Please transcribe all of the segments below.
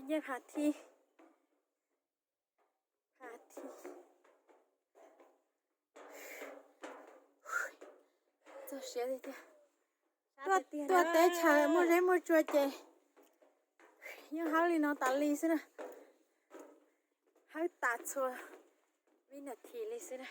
Ncej phav thi, phav thi. Txog siav tiag tiag. Tuaj teb chaws muaj zeb muaj tsua ces yeej hawb li no tas li xwb na. Hawb tas txhua vib nas this li xwb na.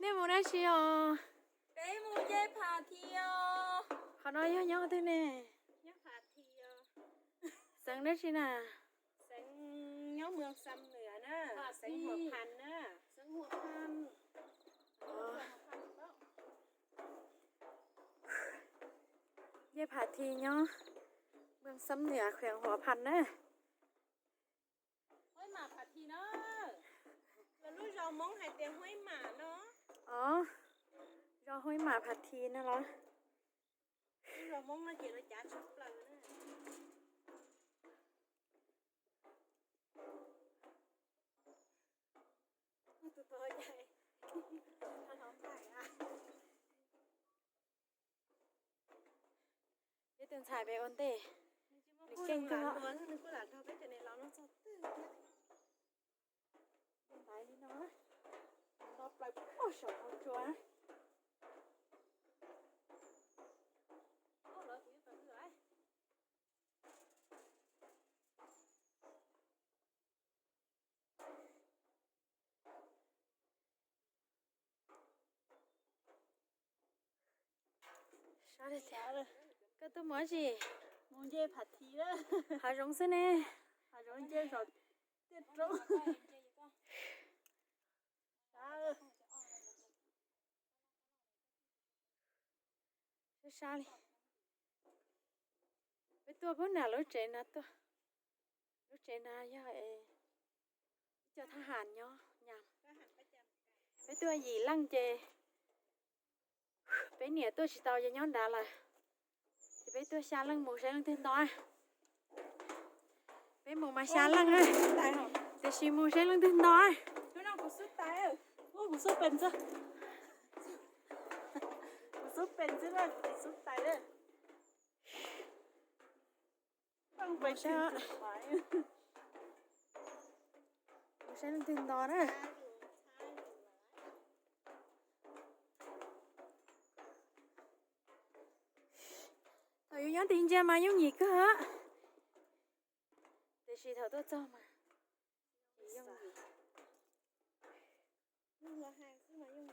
Nej mus dab tsi os? Peb mus nce phav thi os. Qhov no yog nyob twg ne? Nyob phav thi os. Xeev dab tsi na? Xeev nyob Mường Xăm Nửa na, xeev Hùa Phanh na. Xeev Hùa Phanh. Ncej phav thi nyob Mường Xăm Nửa, huyện Hùa Phanh na. Huaib Mam phav thi no, lub zos Hmoob hais tias Huaib Mam no. Os, zos Huaib Mam phav thi no los? Lub zos Hmoob no ces lawv cav tshaj plaws na. Peb tus ntxhais pem ua ntej, nws keej kawg. Ntaiv li no, nto plaws puag saum hauv tsua. Koj tuaj mus dab tsi? Mus nce phav thi. Hav zoov xwb ne. Hav zoov nce zos tiaj roob. Sab sab li. Peb tuaj puag nram lub tsev no tuaj. Lub tsev no yog ib co thab ham nyob nyam. Peb tuaj yim leej ces peb niam tuaj tsis tau ces nyob nrad lawm. Ces peb tuaj xya leej mus saib leej twg nto. Peb mus mas xya leej, tiam sis mus saib leej twg nto. Kuv xub pes xwb, kuv xub pes xwb, kuv tsis xub tais. Mus saib leej twg nto na. Thaum yus nyob tim ntsia mas yooj yim kawg, tiam sis thaum tuaj txog mas yooj yim.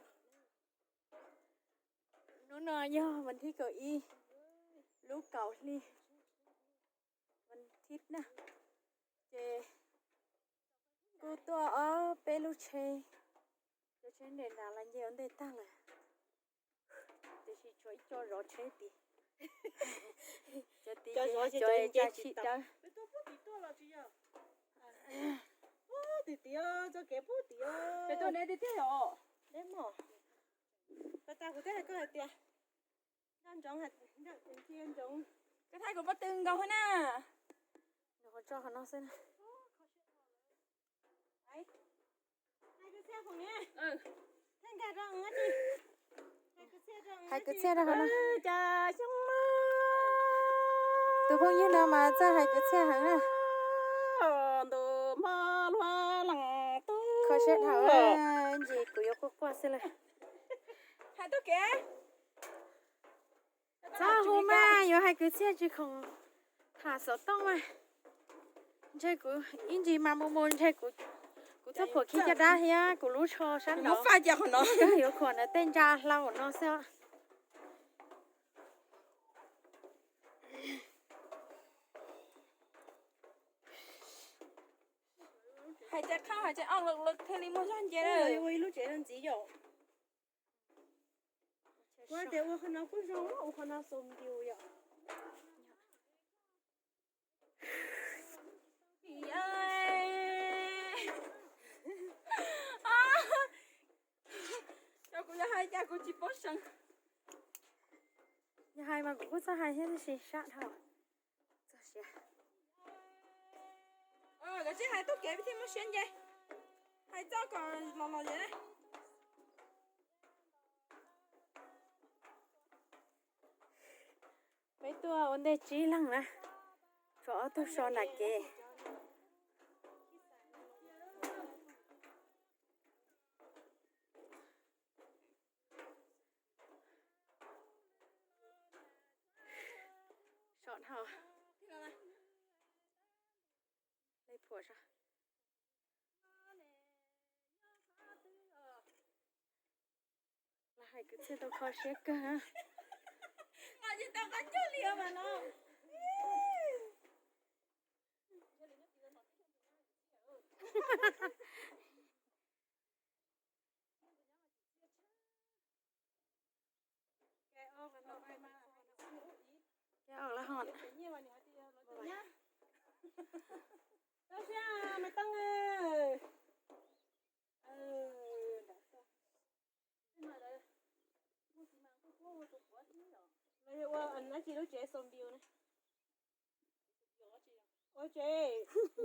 Hnub no yog vas thib kaum ib lub kaum hli, vas thib na, ces kuj tuaj ob peb lub tsheb, cov tsheb nres nrad los nce ua ntej tag lawm, tiam sis tshuav ib co zov tsheb tid. Cov tid cov tsa tshim dawb. Peb tuaj pem tim tuaj los tsis yog? Peb tuaj neb tiag tiag os. Pas tas kuv twb hais koj hais tias nco ntsoov, ntsoov, koj thaij kuv pob tw nkaus hab na. Nws qhov tso qhov no xwb na. Hais kwv txhiaj rau qhov no. Tus phooj ywg no mas txawj hais kwv txhiaj heev na. Kho siab dhau, ntsis kuv yuav quaj quaj xwb lawm. Hais tau kev. Txhob hu mas, yuav hais kwv txhiaj tsis khoom tham xov tooj mas. Ntshe kuv ib ntsis mas mus mus ntshe kuv, kuv txoj phuam khi caj dab thiab kuv lub tsho sab nraud, yuav khuam ntawm tej ntsa hlau no xwb. Hais tias qhab hais tias ob lwm lwm thiaj li muaj zog nce. Ua ib lub tsev ntxiv yom. Kuv hais tias ua qhov no kuj zoo, ua qhov no xus ntius yom. Cov kuv yog hais cas kuv tsis paub seev. Yog Hais mas kuv kuj txawj hais thiab tab sis sab dhau. Txog siav. Koj tsis hais txoj kev thiaj muaj siab nce. Hais txoj kom los los yom. Peb tuaj ua ntej tsib leeg na, tshuav ob tug so nram kev. Sov dhau. Lej phuam sov. Laj hais kwv txhiaj tau kho siab kawg na. Ces ob lab hos. Los yog ua dab tsi lub tsev xo npiu ne? Ua tsev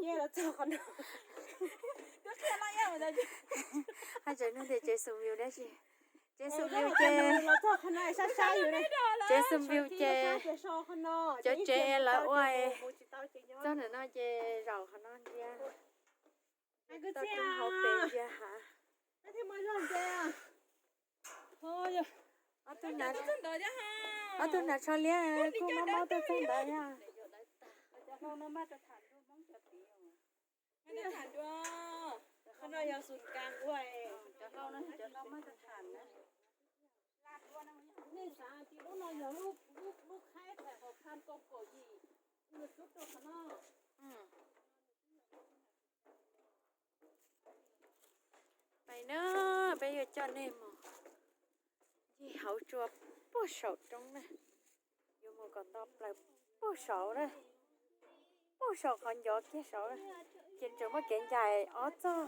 nce los txog qhov no. Hais tsev neeg tias tsev xo npiu dab tsi? Tsev xo npiu ces los txog qhov no sab sab yus ne. Tsev xo npiu ces cov tsev lawv ua txog ntawm no ces zaum qhov no ntsia. Tau roob hauv pes ntsia hav. Ob tug hnav tsho liab kuj mob mob tuaj txog ntawd thiab. Qhov no yog xus kas ua. Nej xav tias lub no yog lub khaib thaim hauv phaj kaum kaum yim, nws xub rau qhov no. Pais na, peb yuav coj nej mus ncig hauv tsua puag saum roob na. Yuav mus kom nto plaws puag saud na, puag saum qhov ncov kiag saud, ces tseem muaj kev ncaim ob txog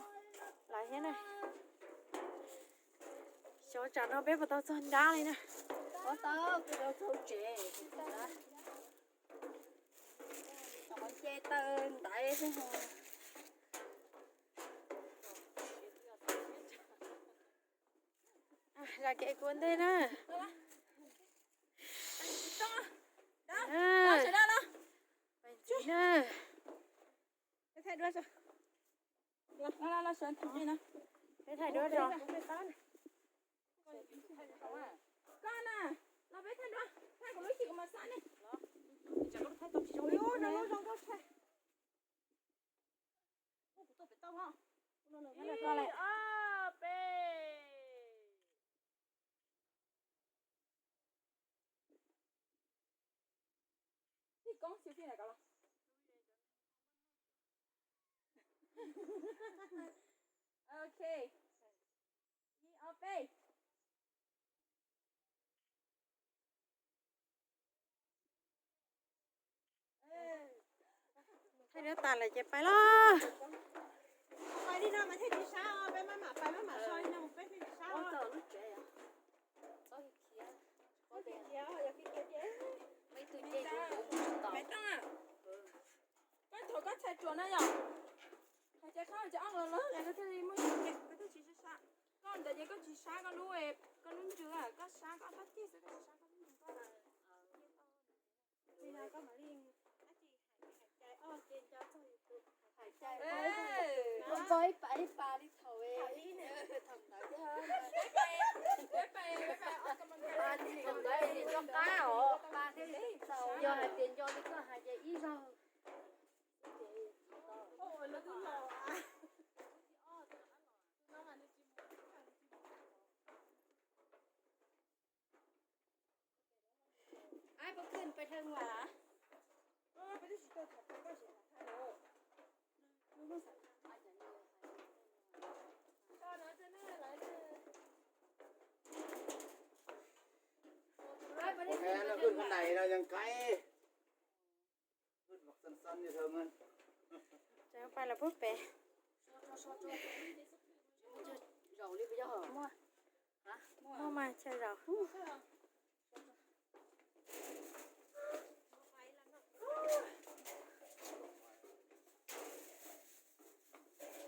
lawm thiab na. Xyov tsam no peb puas tau txog nrab li na. Ua tau, kuv tau txog tsev. Nce taw ntaiv xwb. Zam kev kuv ua ntej na. Pais ntxiv na. Peb thaij duab tso. Koj na, los peb thaij duab, thaij kuv lub hwj chim kuv mam xav ne. Ib, ob, peb. Tib koob xyuas txij ntawm ko los. Ok. Ib, ob, peb. Thaij duab tas lawm ces pais los. Pais li no mas thiaj tsis sab, peb maj mam pais maj mam so li no mus peb thiaj tsis sab. Koj thaum koj txhais tsuas na yom, hais tias qhab cov ob los lawm koj thiaj li muaj, koj thiaj tsis sab sab. Koj ntawd ces koj tsis sab koj lub, koj lub ntsws, koj sab koj qab ceg xwb, koj tsis sab koj lub ntsws koj. Ua ib pas ib pas li thaum, thaum ntawd thiab. Thaum ntawd nco qab os, pas thiaj li tau. Yog hais tias nco li koj hais ces ib zaug. Ai, peb khwb peb thawj ua. Ua no khwb qhov nais no yeej kaib. Tseem pais los puag pem. Muaj mas chaw zaum.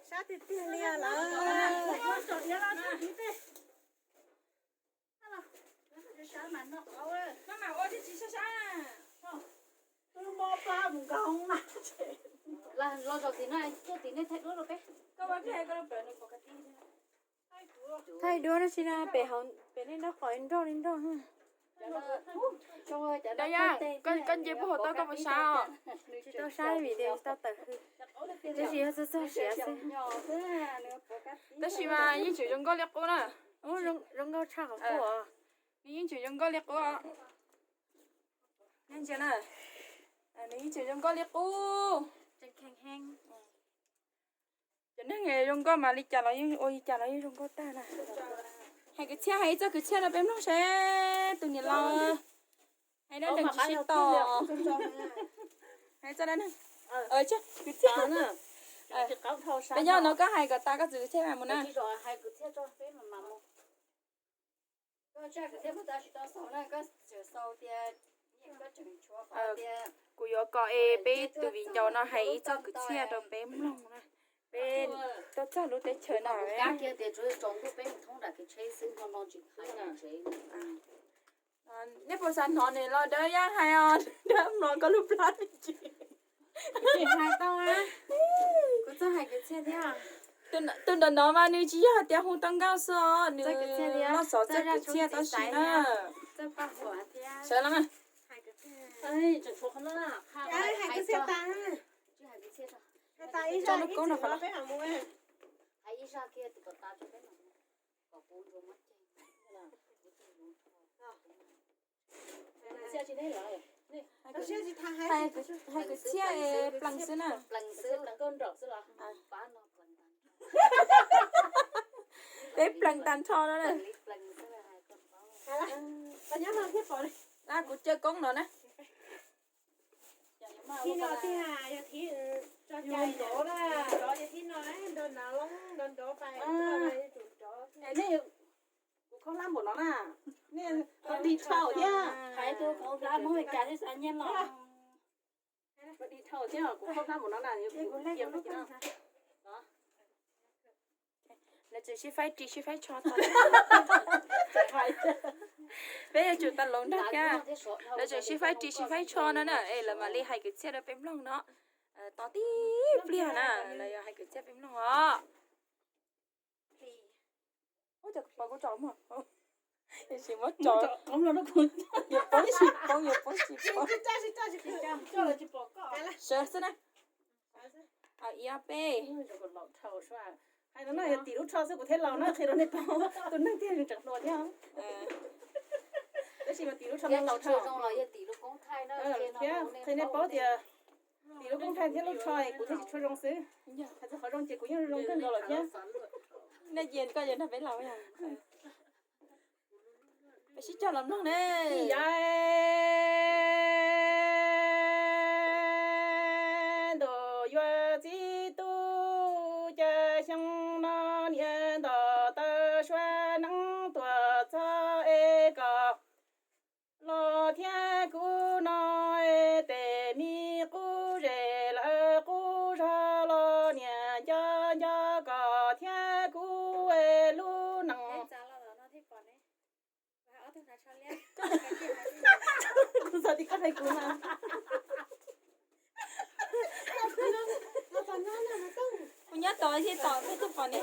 Sab tiag tiag li lawm. Los zaum tim no, tuaj tim nej thaij duab rau peb. Thaij duab no tsis na, pem hauv pem nej nrog qhov nroj li nroj. Dab Yaj, koj nce puag hauv tau koj puas sab os? Tsis tau sab vim tias tsis tau tawm hws, tab sis yog txog txog siav xwb. Tab sis mas yeej tseem zoo nkauj li qub na. Zoo nkauj tshaj qhov qub os. Nws yeej tseem zoo nkauj li qub os. Ntsia na, nws yeej tseem zoo nkauj li qub. Cov neeg zoo nkauj mas li cas los yeej ua li cas los yeej zoo nkauj tag na. Hais kwv txhiaj, hais ib txoj kwv txhiaj rau peb mloog seb tus niam laus hais dab neeg tsis sib tau. Hais txoj dab neeg, kwv txhiaj. Peb nyob no koj hais kom tas koj txoj kwv txhiaj mus na. Kuv yuav kom es peb tus viv ncaus no hais ib txoj kwv txhiaj rau peb mloog na. Peb tuaj txog lub teb chaws no. Nej puas xav hnov nws los Dab Yaj hais os, Dab Yaj mloog koj lub plab me ntsis. Hais tau, kuv txawj hais kwv txhiaj thiab. Tus nram no mas nws tsis yog hais tias hu tau nkauj xwb os, nws los xov txoj kwv txhiaj tau siv na. Sawv los mas. Hais kwv txhiaj tas. Tso lub koob rau qhov no. Hais kwv txhiaj plees xwb na. Peb plees tag nrho no na. Kuv caw koob no na. Nej, kuv khaub hlab npaum no na, nej dig dhau thiab. Hais tus khaub hlab Hmoob Mes Kas thiab xav nyiaj los. Dig dhau thiab, kuv khaub hlab npaum no na, kuv cia no. Lawv tseem sib faib ris sib faib tsho. Peb yuav tsum tau loov nrog thiab. Lawv tseem sib faib ris sib faib tsho no na, es lawv mam li hais kwv txhiaj rau peb mloog no. Tos tib pliag na, lawv yuav hais kwv txhiaj peb mloog os. Ua cas kuv pom kuv tsom muag, yuav tsis muab tso, yuav poob tsis poob, yuav poob tsis poob. Sawv xwb na. Ib ob peb. Hais no yog tim lub tsho xwb kuv thiaj laus no, qhia rau nej paub, tus neeg tiag nws tseem hluas thiab. Tab sis mas tim lub tsho no laus dhau. Thiab qhia nej paub tias tim lub koob thaij thiab lub tsho kuv thiaj tsis tshua zoo xwb. Hais txog qhov zoo ces kuv yeej zoo kawg nkaus lawm thiab. Nej ces koj yuav nrog peb laus. Peb sib cog los mloog ne. Yav ntuj yuav txiv tub caij xyoo no niam ntau taw suav neeb tuaj txog es kom los thiab kuv no es tes me qub zes lawv qub zog los niam nco nco kom thiab kuv es lub neej. Kuv xav tias koj hais kuv mas. Kuv nyob tod thiaj tom peb tug pom ne.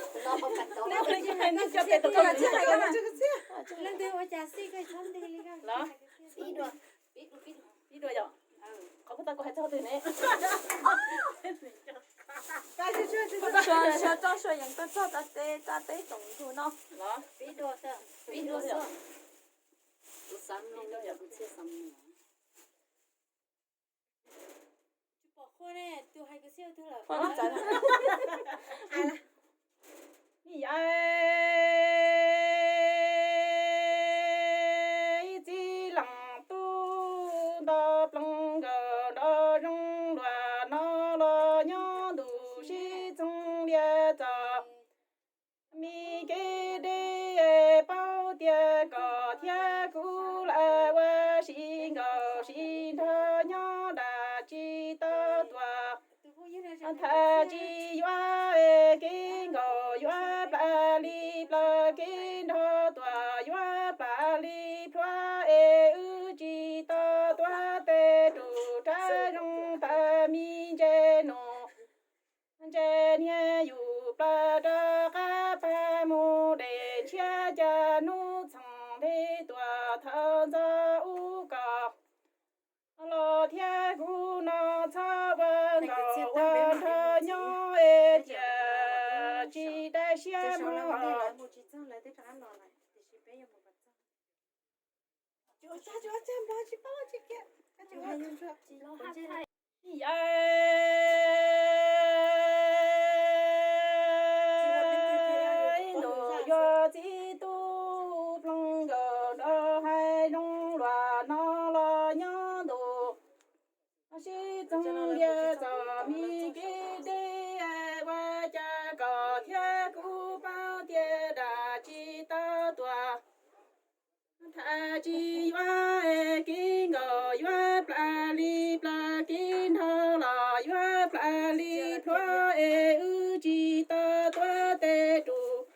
Leej twg ua cas xij koj txhob nteg li koj. Pib dua yom. Qhov puag ta kuv hais txog twg ne? Sua, sua, sua yees koj txog tsa teb, tsa teb toom ntug no. Pib dua, pib dua. Tsis pom qhua ne, tus hais kwv txhiaj twg lawm? Yav ib txiv leej tub nto ploog nkaus nrov zoo luag no los nyob ntuj sib txoog lias txog mi kev deb, paub tias koj thiab kuv lawv ua si nkaus Teb rov qab los lawm, tiam sis peb yuav mus kom txog. Ntuj yog txiv tub ploog nkawm nrog haib zoo luag no los nyob ntuj. Sib txoog lias txom me kev deb, ua cas koj thiab kuv paub tias dab tsis tau tuaj. Tham tsis yuav es kev nkaum yuav plam li plam, kev nrog los yuav plam li plhuav es wb tsis tau tuav tej rus.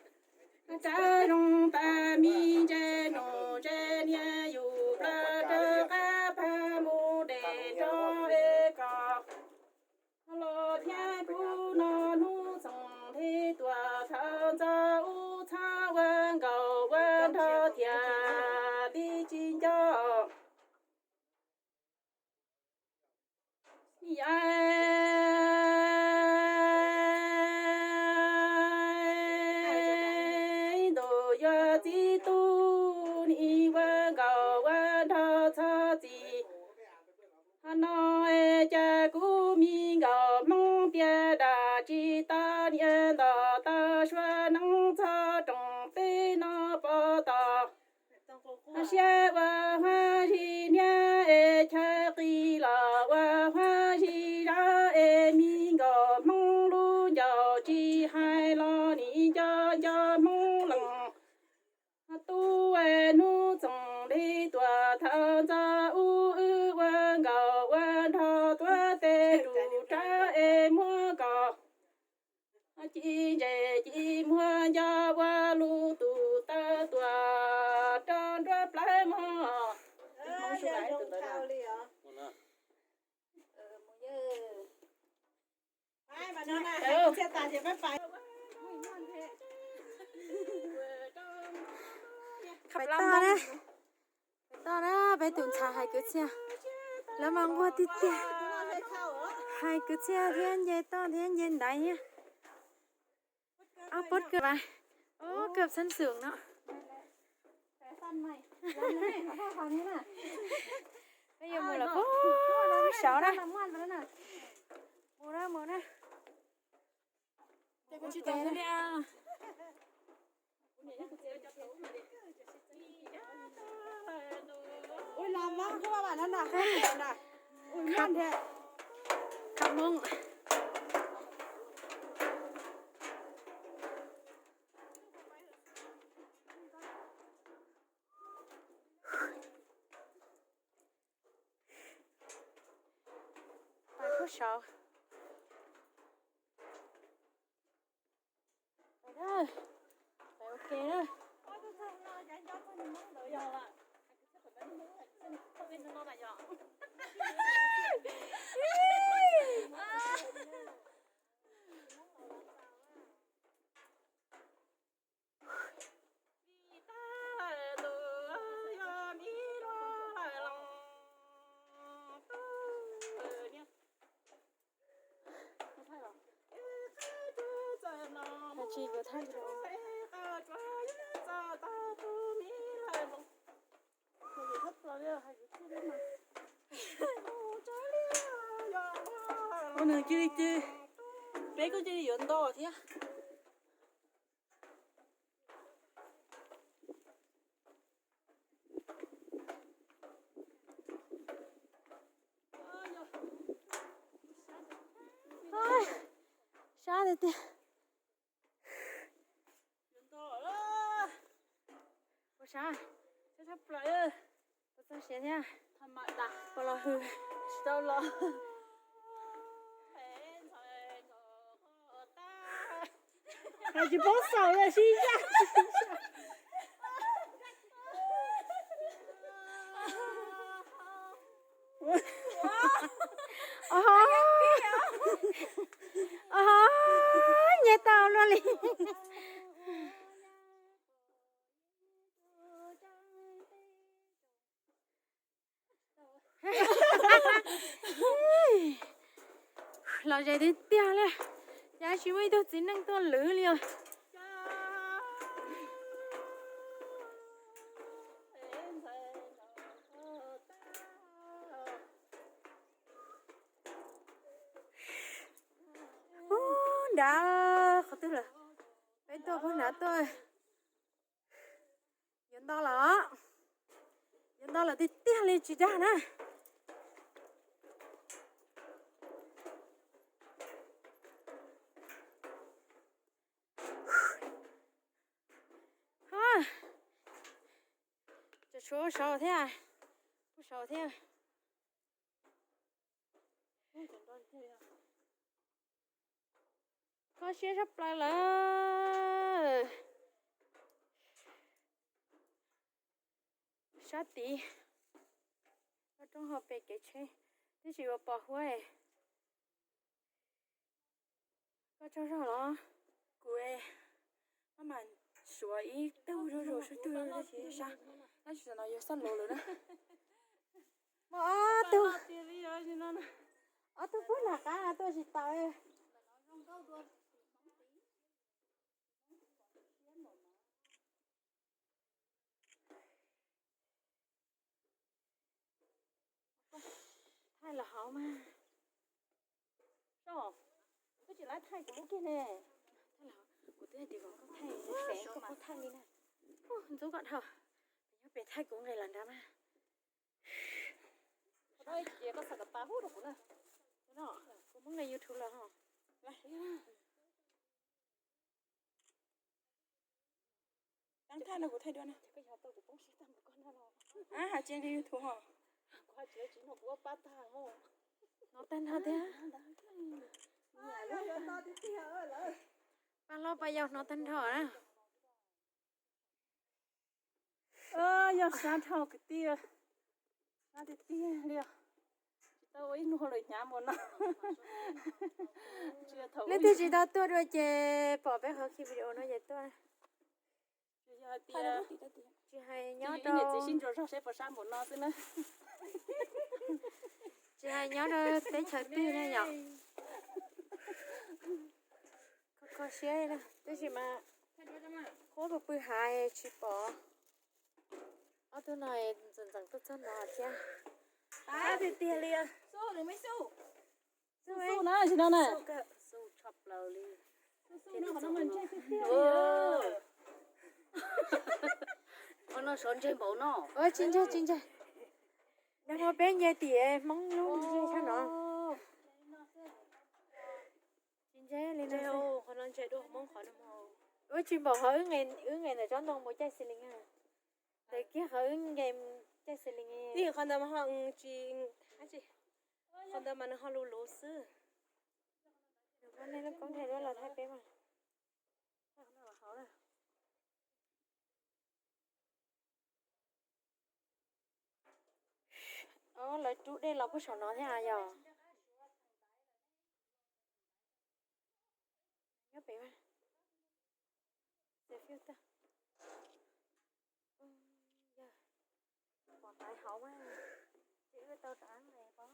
Tsav zoo tas me ntse nus ntse niag yus plab rov qab pab mus deb nrog es koj. Los thiab kuv no hnub txoos li tuaj thaum ntxov ub txhob ua nkaus ua nrog thiaj li tsis nco. Ntuj yog txiv tub nim ua nkaus ua nrog txhob txis. Hmo no es cas kuv me nkauj hmoob tias dab tsis tau niam ntov tau suav neeb txog rooj teb no pov tos. Siab ua huab zig niab es chaw qis los ua huab zig zab es me nkauj hmoob lub ncauj tsis hais los nim nco nco hmoob lees. Tub es hnub txoos li tuaj thaum ntxov ub wb ua nkaus ua nrog tuav tej rus rab es muab koj ci ntses ci muag nco ua lub tus taw tuaj rau nruab plawv mog. Pais toj na, pais toj na, peb tus ntxhais hais kwv txhiaj, lawv mas nquag tiag tiag, hais kwv txhiaj thiab nce toj thiab nce ntaiv thiab. Ob pob kawg mas, ob kawg xab xum no. Peb yuav mus lawm pub saud na. Mus na, mus na. Khab Hmoob. Pais pub saud. Pais ua ke na. Ua nws cia li ces peb kuj cia li yuav nto thiab. Sab tiag tiag. Ua sab, sab tshaj plaws. Ua txog siav thiab. Puas los hws? Tsis tau los. Tsis paub xaus li, sib zaj. Nyiam tau luaj li. Los ze tiag tiag li, yam tsis muaj ib tug txiv neej tuaj lwv li os. Dav qhov twg lawm? Peb tuaj puag nrad tuaj. Yuav nto lawm, yuav nto lawm tiag tiag li tsis dag na. Cov Suav ua saud thiab, ua saud thiab. Kho siab tshaj plaws lawm. Sab tid, roob hauv pes kev tsheb, twb tsis ua pos huab. Koj tsaug zog los? Kuv maj mam suav ib tug zuj zus sab tug tab sis sab, tab sis no yuav xab luv lawm na. Muaj ob tug, ob tug puag nram qab tuaj tsis tau. Thaij los hauv mas. Koj tsis lab thaij kuv lub kiag ne. Kuv twb hais tias kom koj thaij, koj thaij li na. Ntxub kom dhau, nyob pem thaij kuv nqis los nrad mas. Ces koj xa kom tas hub rau kuv na. Kuv muab nqis YouTube los ho. Thaij no kuv thaij dua na. Ab, hais tsis nqis YouTube ho. Hnov tag nrho tiag. Paj hlob paj yau hnov tag nrho na. Yog sab dhau kwv tij, sab tiag tiag li. Tsis tau ua ib hnub lawm hnyav mus no. Leej twg tsis tau tuaj dua ces pom peb qhov video no ces tuaj. Yog hais tias tsis hais nyob rau, txiv sib ntsuas zog seb puas sab npaum no xwb na. Tsis hais nyob rau teb chaws twg na yom. Kho kho siab na, tab sis mas qhuab pw pw hav tsis pom. Ob tug no ntxeev ntxeev tuaj txog no thiab. Tiag tiag li. Xu na, tsis no na. Ua no sov ntseg npaum no. Tsis ntseg, tsis ntseg. Nag hmo peb nce tim Hmoob lub ntseg sab no. Tsis ntseg li no. Qhov no ntseg dua Hmoob qhov no. Ua tsis npaum qhov wb nqes ntawm tsob ntoo mus caij xis lees. Ntawm kiag qhov wb nqes caij xis lees. Qhov ntawd mas ho tsis, qhov ntawd mas nws ho luv luv xwb. Nej lub koob thaij duab los thaij peb mas. Lawv rub dej los puag saum no thiab yog. Nyob pem. Pom tais hauv mas, ces wb tau rov nqes pov.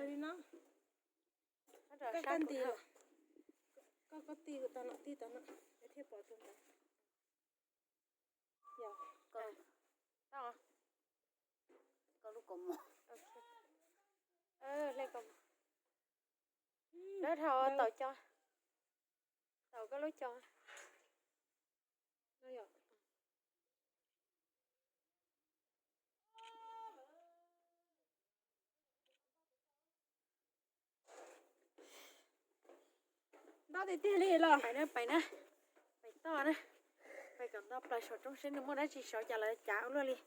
Li no. Koj kab nti, koj koj ti tau no, ti tau no, es thiaj pom tus ntawd. Yog. Koj lub kaus mom. Hle kaus mom. Lawv dhau tau co. Tau koj lub co. Nto tiag tiag li los. Pais na, pais na, pais toj na, pais kom nto plaws saum roob seb nws muaj dab tsi saud cas lawv cav ua luaj li.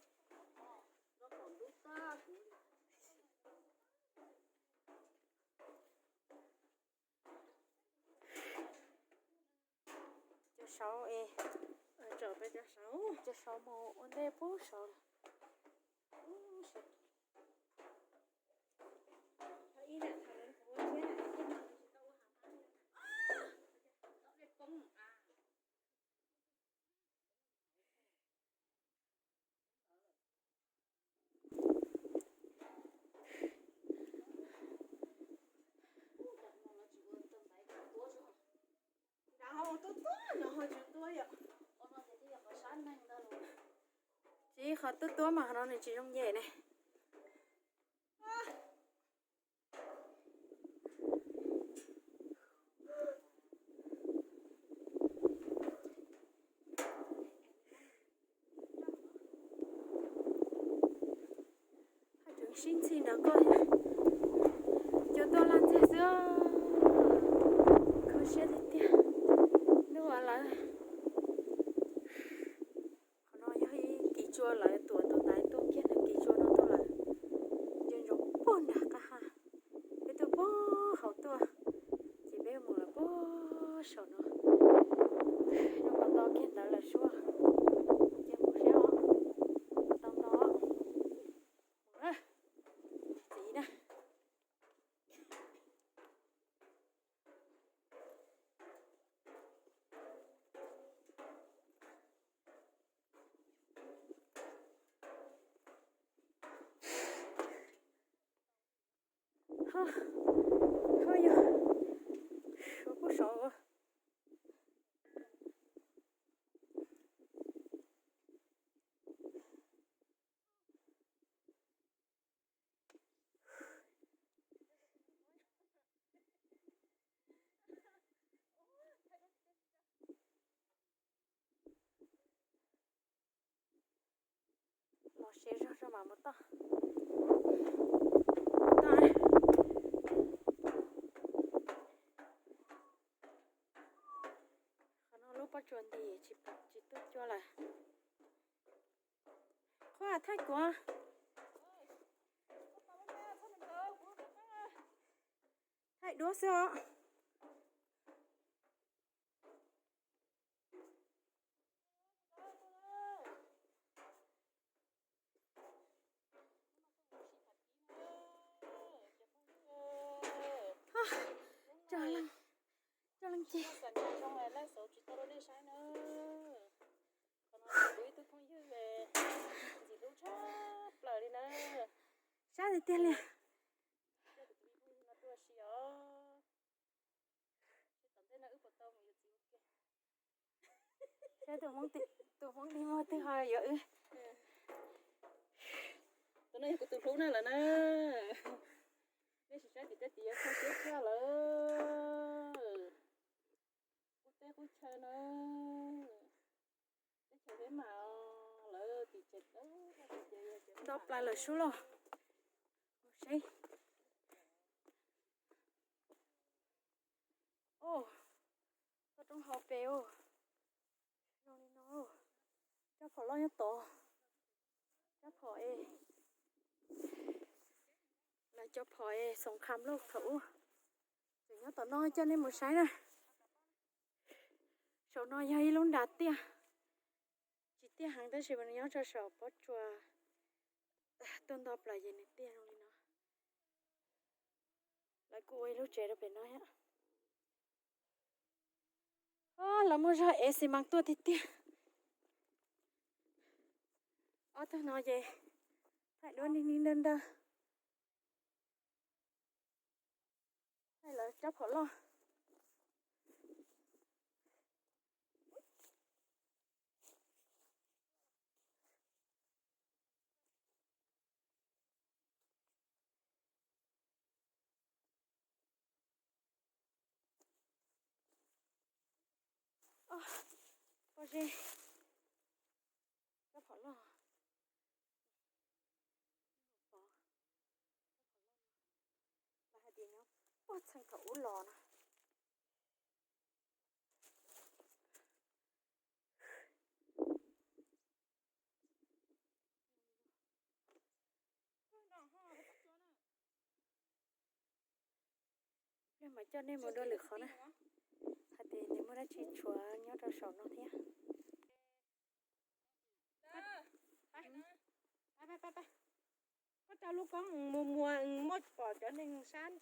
Cov saud es, cov saud mus ua ntej pub saud. Tsis, qhov tuab tuab mas qhov no nws tsis zoo yem ne. Sib ntxhi nrog koj thiab. Cua tuaj laj ntxiag xwb. Kho siab tiag tiag. Ntuj lawm. Qhov no yog ib kis tsua lawv tuam tus ntaiv tuaj kiag ntawm kis tsua no tuaj lawm. Nco ntsoov puag nram qab ha, peb tuaj puag hauv tuaj, ces peb mus lawm puag saum no. Zoo nkaus tau kiag ntawd lawm suab, ces mus saib os. Tau ntau. Txiv na. Ho, ho yog suav puag saud. Los siav zog tso mam mus toj. Qhov no lub pob tsuas nti tsis, tsis tuaj cua lawm. Qhuab thaij kuv. Thaij duab xwb os. Cog leej ces. Qhov no kuv ib tug phooj ywg ntxim hlub tshaj plaws li na. Sab tiag tiag li. Saib tus Hmoob, tus Hmoob dig muag twg ho yuav wb. Tus no yog kuv tus hlub na lawm na. Nej sim saib tim tej tid yuav kho siab tshaj lawm. Qub teb qub chaw na. Teb chaws peb mas lawv tim tsev ntau plaws lawm sub lauj. Seb. Toj roob hauv pes os. Zoo li no. Cov phom loj nyob tod. Cov phom es, lawv cov phom es xoom kham lauj thaum ub. Tseem nyob tom no coj nej mus saib na. Saum no yog ib lub nras tiaj. Tsis tiaj heev tab sis mas nws nyob rau saum pob tsuas. Tuaj nto plaws ces nws tiaj zoo li no. Lawv kuj ua ib lub tsev rau pem no thiab. Lawv muaj zog ev xi mas tuaj tiag tiag. Ob tug no ces thaij duab nig nig nrag nrag. Thaij lawv cov phom loj. Pob zeb, cov phom loj. Lawv hais tias nyob puag txheej thaum ub los no. Pliag mam coj nej mus dua lwm qhov na, hais tias nws muaj dab tsi tshuav nyob rau saum no thiab. Koj rau lub koob mus muag muaj pom cov neeg sab,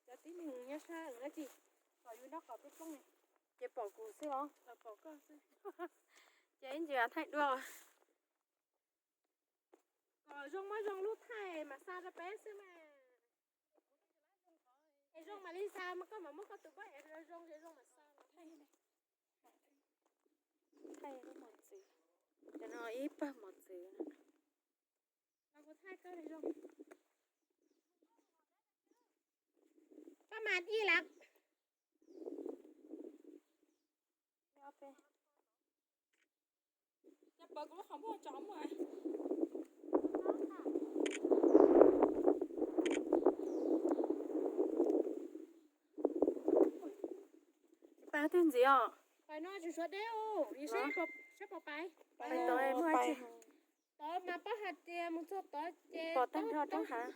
cov tib neeg nyob sab dab tsi, pom yus nraub qaum poob poob ne, ces pom kuv xwb os, pom koj xwb. Ces ib ntsis thaij dua. Kom zoo mas zoo lub thaij mas xa rau peb xwb mas. Es zoo mam li xa mas koj mam muab koj tus npawb es zoo zoo zoo mas xa. Thaij lub mos txwv, cov no ib pawg mos txwv. Los kuv thaij koj zoo. Koj mas ib lawm. Cov pawg kuv lub qhov muag tso muag. Twg ntxiv os? Pais no tsis suav deb, saib pom pais. Pais tod muaj tsis. Tod mas pab hais tias mus txog tod ces pom tag nrho roob hav.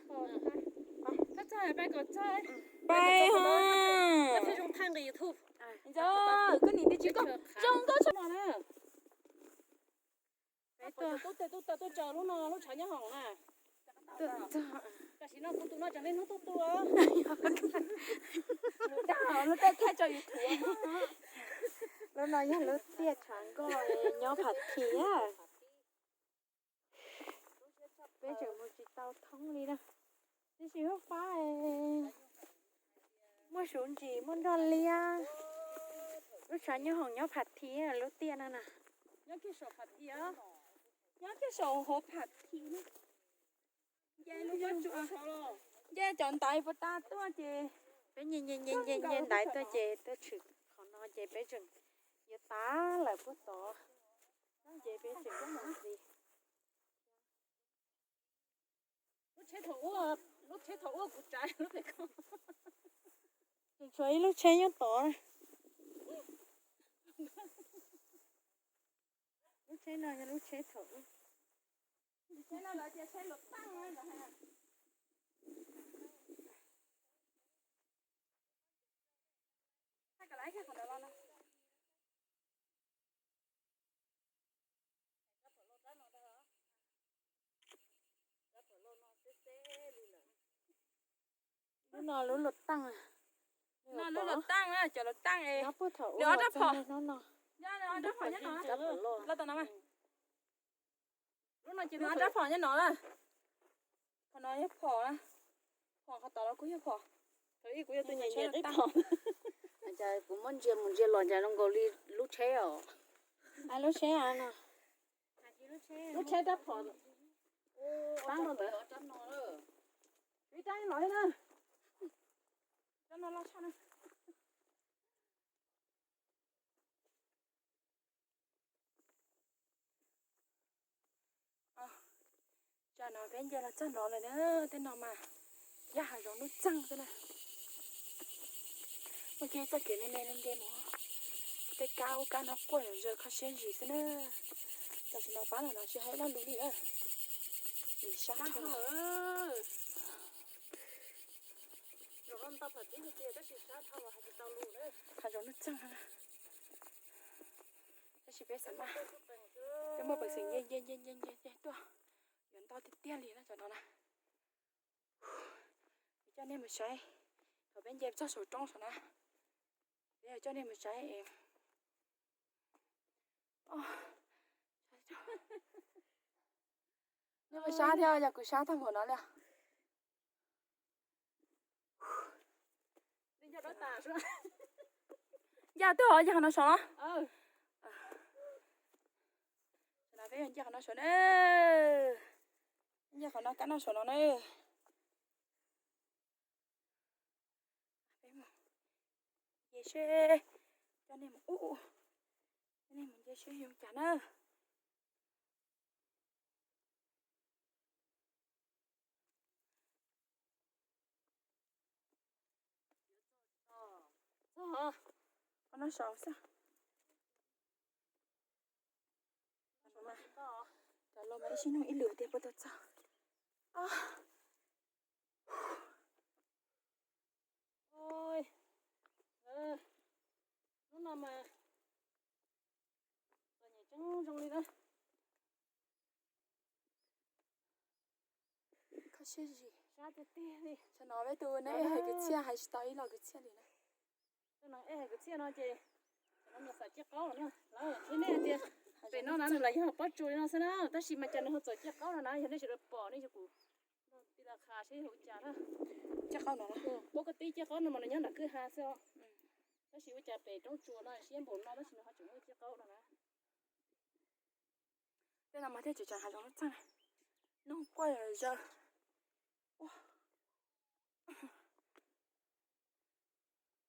Pais txog pais kom txog. Pais ho. Zoo thaij nqis YouTube. Koj nim tias tsis koj zoo nkauj tshaj no na. Peb tuaj tub tej tub tau tuaj tsaws lub no lub tshav nyob hoom na. Tam sim no kuv tus no tseem niaj hnub tuaj tu. Lub tej thaij tso YouTube. Lub no yog lub tiaj tshav nkoj nyob Phav Thi. Peb tseem mus tsis tau thoob li na. Tab sis lub fab muaj suv ntsis muaj nroj liab. Lub tshav nyob hoom nyob Phav Thi lub tiaj no na. Nyob kiag saum Phav Thi, nyob kiag saum hauv Phav Thi. Nce cov ntaiv puas tas tuaj ces peb nce nce nce nce ntaiv tuaj ces tuaj tshwm qhov no ces peb tseem yuav tas lawm puag tod ces peb tseem mus ntxiv. Lub tsheb thaum ub, lub tsheb thaum ub kuv tsav lub pem ko. Tseem tshuav ib lub tsheb nyob tod. Lub tsheb no yog lub tsheb thaum ub. Tsheb no lawv tias tsheb luam tag. Lub no lub luam taaj. No lub luam taaj, cov luam taaj es nws ob rab phom. Lub phom nyob no, los tom no mas. Lub no ces nws ob rab phom nyob no na. Qhov no yog phom na. Phom qhov tod los kuj yog phom. Thaum ub kuv yog tus nyiam nyiam qib phom. Cas kuv muab ntsia mus ntsia los cas zoo nkaus li lub tsheb os. Lub tsheb no. Lub tsheb rab phom. Tab no ntawd. Ib rab no thiab na. Rab no loj tshaj na. Tsam no peb nce los txog no lawm na, tej no mas yog hav zoov nuj txeeg xwb na. Muaj kiag txoj kev me me nce mus, tej kab ub kab no quaj zom zaws kho siab zis xwb na. Tam sim no pab los no tsis hais loj lus li lawm, vim sab dhau. Hav zoov nuj txeeg na. Tab sis peb xav mas, peb muaj peev xwm nce nce nce nce nce tuaj, yuav nto tiag tiag li na cov no na. Kuv coj nej mus saib, thaum peb nce txog saum roob saum na, peb yuav coj nej mus saib. Nej mus sab thiab yog kuv sab tag npaum no li. Ncaj twb ho nce qhov no saum los. Peb nce qhov no saum na. Nce qhov no kab no saum no na. Peb mus nce seb, coj nej mus ub, coj nej mus nce seb zoo cas na. Qhov no saud xwb. Cov los mas ib sij nug ib lwm tias puas tau txog. Lub no mas txom nyem tseeb zoo li na. Kho siab zis. Tam no peb tus neb hais kwv txhiaj hais tsis tau ib los kwv txhiaj li na. Tus no hais kwv txhiaj no ces, no xav ciaj qaub na, lawv hais nej tias pem no na nws los yog pob tsuas li no xwb na, tab sis mas cas nws ho txawm ciaj qaub no na, yog nej sawv daws pom nej yog kuv tij laug qha seb yog ua cas na. Ciaj qaub no, pab koj tib ciaj qaub no mas nws nyob nram kwj ha xwb os. Tab sis ua cas pem roob tsuas no siab npaum no tab sis nws ho tseem muaj ciaj qaub no na. Tej no mas thiaj tseem tseem hav zoov lub txeeg, noog quaj zaws.